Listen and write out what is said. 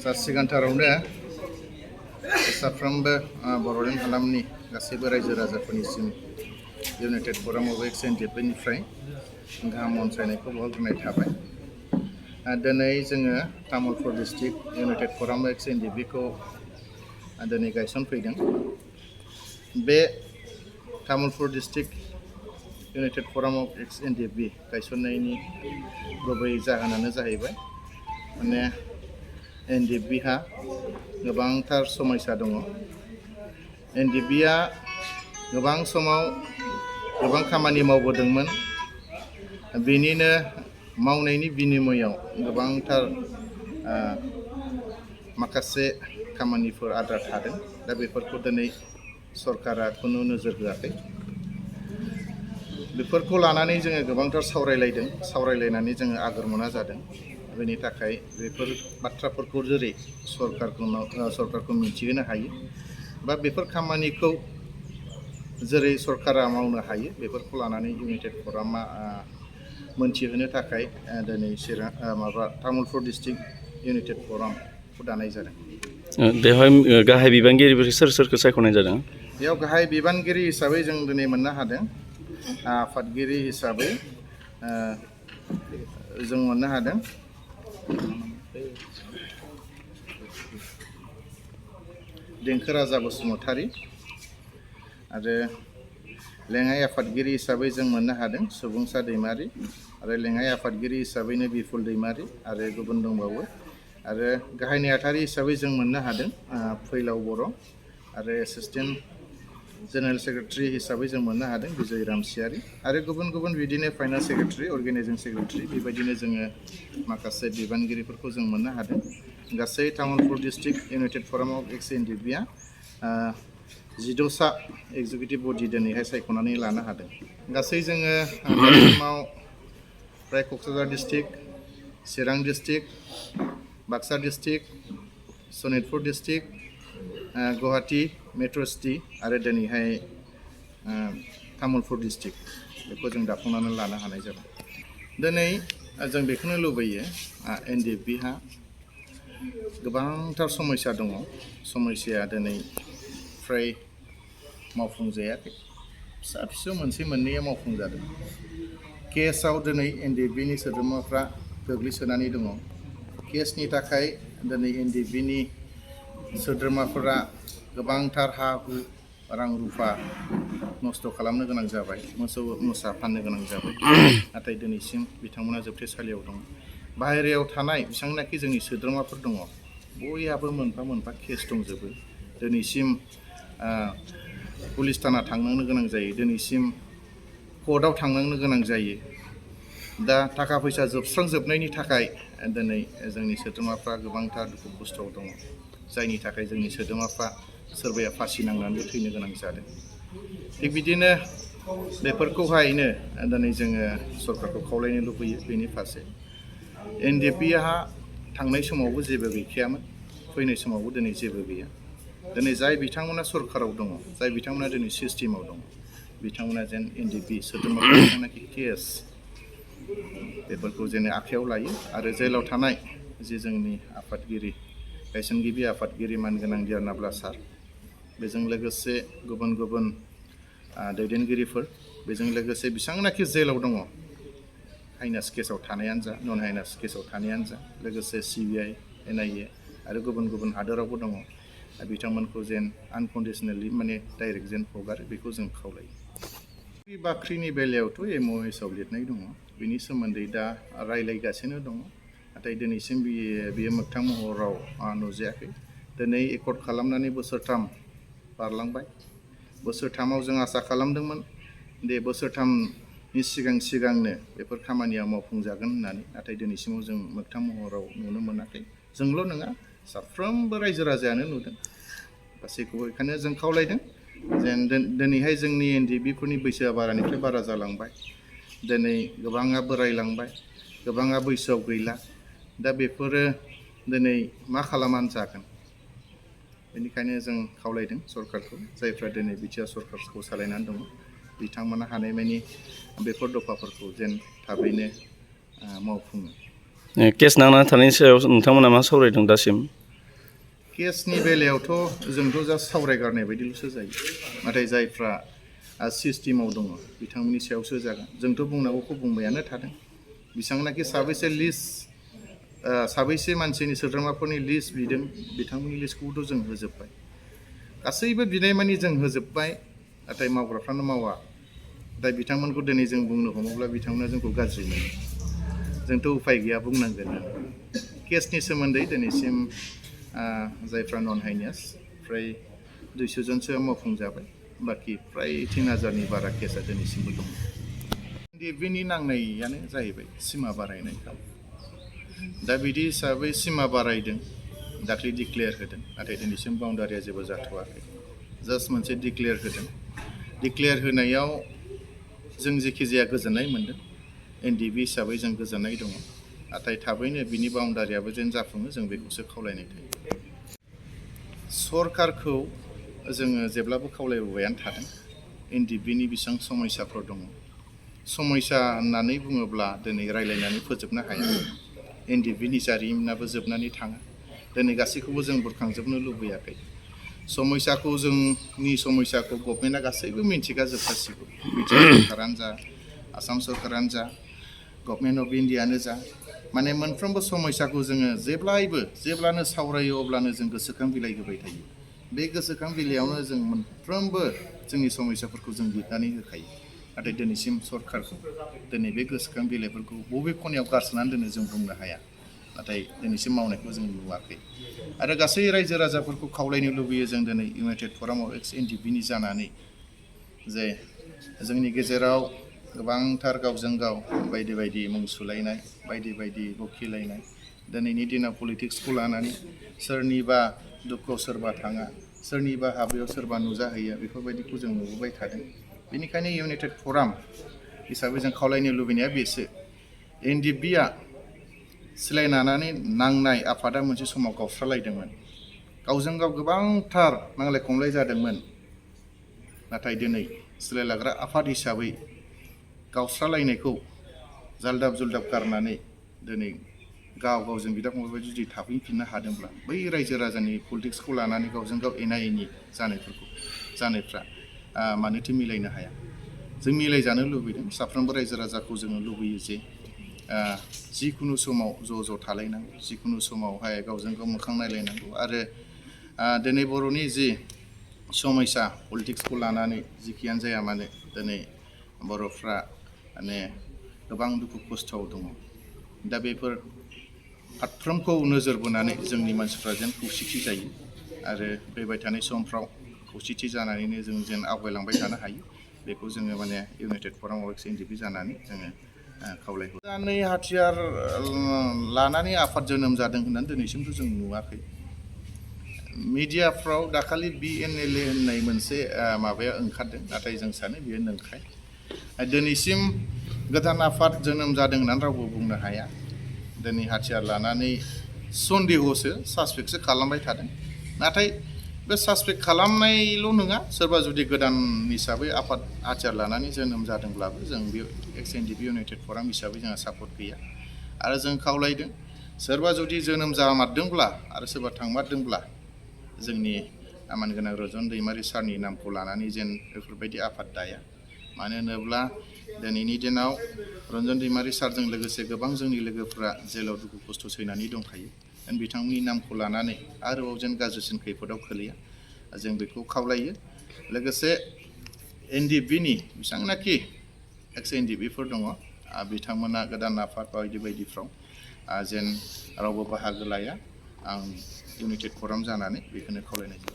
सिगांथारावनो साफ्रोमबो बड'लेण्ड हालामनि गासैबो रायजो राजाफोरनिसिम इउनाइटेड फराम अफ एक्स एनडिएफनिफ्राय गाहाम अनसायनायखौ बावहरग्रोनाय थाबाय। दिनै जोङो Tamulpur district united forum of एक्स एनडिएफखौ दिनै गायसनफैदों। बे Tamulpur district united forum of एक्स एनडिएफ गायसननायनि गुबै जाहोनानो जाहैबाय माने एनडिएफहा गोबांथार समस्या दङ। एनडिएफआ गोबां समाव गोबां खामानि मावबोदोंमोन, बेनिनो मावनायनि बिनिमयाव गोबांथार माखासे खामानिफोर आद्रा थादों। दा बेफोरखौ दिनै सरकारा खुनु नोजोर होआखै। बेफोरखौ लानानै जोङो गोबांथार सावरायलायनानै जोङो आगोर मोना जादों। बेनि थाखाय बेफोर बाथ्राफोरखौ जेरै सरकारखौ मिथिहोनो हायो बा बेफोर खामानिखौ जेरै सरकारा मावनो हायो बेफोरखौ लानानै इउनाइटेड फरामा मोनथिहोनो थाखाय दिनै तामुलपुर डिस्ट्रिक्ट इउनाइटेड फरामखौ दानाय जादों। बेवहाय गाहाय बिबानगिरिफोर सोरखौ सायख'नाय जादों? बेयाव गाहाय बिबानगिरि हिसाबै जों दिनै मोननो हादों। आफादगिरि हिसाबै जों मोननो हादों देंखो राजा बसुमतारी, आरो लेङाइ आफादगिरि हिसाबै जों मोननो हादों सुबुंसा दैमारि, आरो लेङाइ आफादगिरि हिसाबैनो बिपुल दैमारि आरो गुबुन दंबावो। आरो गाहाय नेहाथारि हिसाबै जों मोननो हादों फैलाव बर', आरो एसिस्टेन्ट जेनेरेल सेक्रेटारि हिसाबै जों मोननो हादों बिजय रामसियारि, आरो गुबुन गुबुन बिदिनो फाइनान्स सेक्रेटारि, अर्गेनाइजिं सेक्रेटारि, बेबायदिनो जोङो माखासे बिबानगिरिफोरखौ जों मोननो हादों। गासै Tamulpur district united forum of ex एनडिएफआ 16सा एग्जिकिउटिभ बडि दिनैहाय सायख'नानै लानो हादों। गासै जोङो दासिमाव फ्राय Kokrajhar district, Chirang district, Baksa district, Sonitpur district, Guwahati metro' city आरो दिनैहाय तामुलपुर डिस्ट्रिक्ट बेखौ जों दाफुंनानै लानो हानाय जाबाय। दिनै जों बेखौनो लुबैयो एनडिएफहा गोबांथार समस्या दङ। समस्याया दिनै फ्राय मावफुंजायाखै, फिसा फिसौ मोनसे मोननैया मावफुंजादों। केसआव दिनै एनडिएफनि सोद्रोमाफ्रा गोग्लैसोनानै दङ। केसनि थाखाय दिनै एनडिएफनि सोद्रोमाफोरा गोबांथार हा हु रां रुफा नस्थ' खालामनो गोनां जाबाय, मोसौ मोसा फाननो गोनां जाबाय। नाथाय दिनैसिम बिथांमोना जोबथेसालियाव दं। बाहेरायाव थानाय बेसेबांनाखि जोंनि सोद्रोमाफोर दङ बयहाबो मोनफा मोनफा केस दंजोबो। दिनैसिम पुलिस थाना थांनांनो गोनां जायो, दिनैसिम कर्टआव थांनांनो गोनां जायो। दा थाखा फैसा जोबस्रांजोबनायनि थाखाय दिनै जोंनि सोद्रोमाफ्रा गोबांथार दुखु खस्थ'आव दङ, जायनि थाखाय जोंनि सोद्रोमाफ्रा सोरबाया फासि नांनानैबो थैनो गोनां जादों। थिग बिदिनो बेफोरखौहायनो दिनै जोङो सरकारखौ खावलायनो लुबैयो बेनि फारसे। एनडिएफहा थांनाय समावबो जेबो गैखायामोन, फैनाय समावबो दिनै जेबो गैया। दिनै जाय बिथांमोना सरकाराव दङ, जाय बिथांमोना दिनै सिस्टेमाव दङ, बिथांमोना जेन एनडिएफ सोद्रोमाफोर बिथांमोनाखि केस बेफोरखौ जेन आखायाव लायो, आरो जेलाव थानाय जे जोंनि आफादगिरि गायसनगिरि आफादगिरि मानगोनां दियारनाब्ला सार, बेजों लोगोसे गुबुन गुबुन दैदेनगिरिफोर, बेजों लोगोसे बेसेबांनाखि जेलाव दङ, हाइनास केसाव थानायानो जा नन हाइनास केसाव थानायानो जा, लोगोसे सिबिआइ एनआइए आरो गुबुन गुबुन हादोरावबो दङ, बिथांमोनखौ जेन आनकन्डिसनेलि माने डाइरेक्ट जेन हगारो बेखौ जों खावलायो। बाख्रिनि बेलायावथ' एमअएसआव लिरनाय दङ, बेनि सोमोन्दै दा रायलायगासिनो दङ, नाथाय दिनैसिम बियो मोगथां महराव नुजायाखै। दिनै एकर्ड खालामनानै बोसोरथाम बारलांबाय। बोसोरथामाव जों आसा खालामदोंमोन दे बोसोरथामनि सिगांनो बेफोर खामानिया मावफुंजागोन होननानै, नाथाय दिनैसिमाव जों मोगथां महराव नुनो मोनाखै। जोंल' नङा, साफ्रोमबो रायजो राजायानो नुदों। गासैखौबो बेखायनो जों खावलायदों जेन दिनैहाय जोंनि एनडिएफफोरनि बैसोआ बारानिफ्राय बारा जालांबाय। दिनै गोबाङा बोरायलांबाय, गोबाङा बैसोआव गैला। दा बेफोरो दिनै मा खालामनानै जागोन? बेनिखायनो जों खावलायदों सरकारखौ, जायफ्रा दिनै बिटिआर सरकारखौ सालायनानै दङ, बिथांमोना हानायमानि बेफोर दफाफोरखौ जेन थाबैनो मावफुङो। केस नांना थानायनि सायाव नोंथांमोना मा सावरायदों दासिम? केसनि बेलायावथ' जोंथ' जास्ट सावरायगारनाय बायदिल'सो जायो नाथाय जायफ्रा सिस्टेमाव दङ बिथांमोननि सायावसो जागोन जोंथ' बुंनांगौखौ बुंबायानो थादों बिथांमोनाखि साबैसे लिस्ट साबैसे मानसिनि सोद्रोमाफोरनि लिस्ट बिदों बिथांमोननि लिस्टखौथ' जों होजोब्बाय गासैबो बिनायमानि जों होजोब्बाय नाथाय मावग्राफ्रानो मावा दा बिथांमोनखौ दिनै जों बुंनो हमोब्ला बिथांमोना जोंखौ गाज्रि मोनो जोंथ' उफाय गैया बुंनांगोन केसनि सोमोन्दै दिनैसिम जायफ्रा नन हाइनियास फ्राय 200 जनसो मावफुंजाबाय बाखि फ्राय 3000नि बारा केसा दिनैसिमबो दङ बिनि नांनायानो जाहैबाय सिमा बारायनाय दा बिदि हिसाबै सिमा बारायदों दाख्लै डिक्लेयार होदों नाथाय दिनैसिम बाउन्डारिया जेबो जाथ'वाखै जास्ट मोनसे डिक्लेयार होदों डिक्लेयार होनायाव जों जेखि जाया गोजोननाय मोन्दों NDB हिसाबै जों गोजोननाय दङ नाथाय थाबैनो बिनि बाउन्डारियाबो जेन जाफुङो जों बेखौसो खावलायनाय थायो सरकारखौ जोङो जेब्लाबो खावलायबोबायानो थादों NDBनि बेसेबां समयसाफोर दङ समयसा होननानै बुङोब्ला दिनै रायलायनानै फोजोबनो हाया NDBनि जारिमिनाबो जोबनानै थाङा दिनै गासैखौबो जों बुरखांजोबनो लुबैयाखै समयसाखौ जोंनि समयसाखौ गभर्नमेन्टआ गासैबो मिन्थिगा जोबखासिगौ बिटिआर सरकारानो जा आसाम सरकारानो जा गभर्नमेन्ट अफ इन्डियानो जा माने मोनफ्रोमबो समयसाखौ जोङो जेब्लानो सावरायो अब्लानो जों गोसोखां बिलाइ होबाय थायो बे गोसोखां बिलाइयावनो जों मोनफ्रोमबो जोंनि समयसाफोरखौ जों लिरनानै होखायो नाथाय दिनैसिम सरकारखौ दिनै बे गोसोखां बिलाइफोरखौ बबे खनायाव गारसोनानै दोनो जों बुंनो हाया नाथाय दिनैसिम मावनायखौ जों नुवाखै आरो गासै रायजो राजाफोरखौ खावलायनो लुबैयो जों दिनै इउनाइटेड फराम अफ एक्स NDBनि जानानै जे जोंनि गेजेराव गोबांथार गावजों गाव बायदि बायदि मुं सुलायनाय बायदि बायदि बखिलायनाय दिनैनि दिनाव पलिटिक्सखौ लानानै सोरनिबा दुखुआव सोरबा थाङा सोरनिबा हाबायाव सोरबा नुजाहैयो बेफोरबायदिखौ जों नुबोबाय थादों बेनिखायनो इउनाइटेड फराम हिसाबै जों खावलायनो लुबैनाया बेसो NDBआ सिलायनानै नांनाय आफादा मोनसे समाव गावस्रालायदोंमोन गावजों गाव गोबांथार नांलाय खमलाय जादोंमोन नाथाय दिनै सिलायलाग्रा आफाद हिसाबै गावस्रालायनायखौ जाल्दाब जुल्दाब गारनानै दिनै गाव गावजों बिदा फंबाय जुदि थाफैफिननो हादोंब्ला बै रायजो राजानि पलिटिक्सखौ लानानै गावजों गाव एना एनि जानायफ्रा मानोथो मिलायनो हाया जों मिलायजानो लुबैदों साफ्रोमबो रायजो राजाखौ जोङो लुबैयो जे जिखुनु समाव ज' थालायनांगौ जिखुनु समावहाय गावजों गाव मोखां नायलायनांगौ आरो दिनै बर'नि जि समयसा पलिटिक्सखौ लानानै जिखियानो जाया मानो दिनै बर'फ्रा माने गोबां दुखु खस्थ'आव दङ दा बेफोर फारफ्रोमखौ नोजोर बोनानै जोंनि मानसिफ्रा जेन खौसेथि जायो आरो फैबाय थानाय समफ्राव खौसेथि जानानैनो जों जेन आवगायलांबाय थानो हायो बेखौ जोङो माने United forum of X NDB जानानै जोङो खावलायहरो गोदानै हाथियार लानानै आफाद जोनोम जादों होननानै दिनैसिमथ' जों नुवाखै मिडियाफ्राव दाखालि BNLA होननाय मोनसे माबाया ओंखारदों नाथाय जों सानो बेयो नंखाय दिनैसिम गोदान आफाद जोनोम जादों होननानै रावबो बुंनो हाया दिनै हाथियार लानानै सन्देहसो सासपेक्टसो खालामबाय थादों नाथाय बे सासपेक्ट खालामनायल' नङा सोरबा जुदि गोदान हिसाबै आफाद हाथियार लानानै जोनोम जादोंब्लाबो जों बे एक्स NDB इउनाइटेड फराम हिसाबै जोंहा सापर्ट गैया आरो जों खावलायदों सोरबा जुदि जोनोम जामारदोंब्ला आरो सोरबा थांमारदोंब्ला जोंनि मानगोनां रन्जन दैमारि सारनि नामखौ लानानै जेन बेफोरबायदि आफाद दाया मानो होनोब्ला दिनैनि दिनाव रन्जन दैमारि सारजों लोगोसे गोबां जोंनि लोगोफ्रा जेलाव दुखु खस्थ' सैनानै दंखायो बिथांमोननि नामखौ लानानै आरोबाव जेन गाज्रिसिन खैफोदाव खोलैया जों बेखौ खावलायो लोगोसे NDBनि बेसेबांनाखि एक्स NDBफोर दङ बिथांमोना गोदान आफाद बायदि बायदिफ्राव जेन रावबो बाहागो लाया आं इउनाइटेड फराम जानानै बेखौनो खावलायनाय जायो